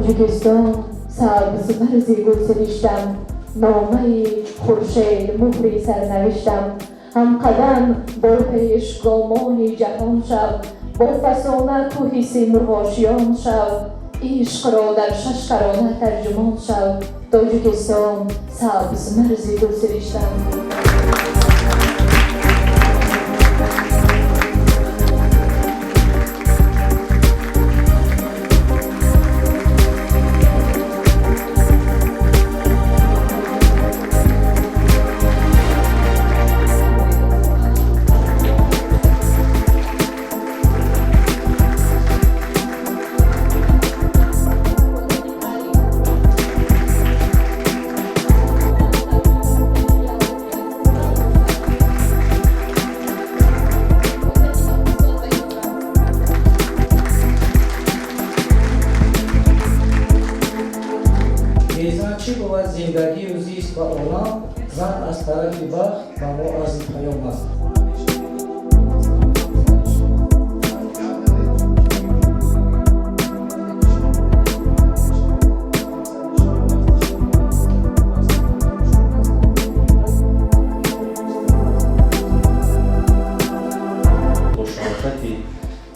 Тоҷикистон сабз марзи гулсириштам, номаи хуршед муҳри сарнавиштам. Ҳамқадам бо пешгомони ҷаҳон шав, бо фасона кӯҳи симурғошиён шав, ишқро дар шаш карона тарҷумон шав. Тоҷикистон сабз марзи гулсириштам. Зан чӣ бувад зиндагию зист ва олам, зан аз тарафи бахт ба мо азм паём аст. Бо шарофати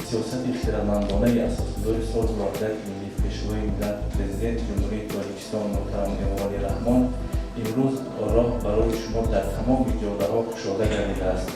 сиёсати хирадмандонаи асосгузори сулҳу ваҳдати миллӣ, пешвои миллат, президенти Ҷумҳурии Тоҷикистон муҳтарам Эмомалӣ Раҳмон имрӯз роҳ барои шумо дар тамоми ҷодаҳо кушода гардидааст.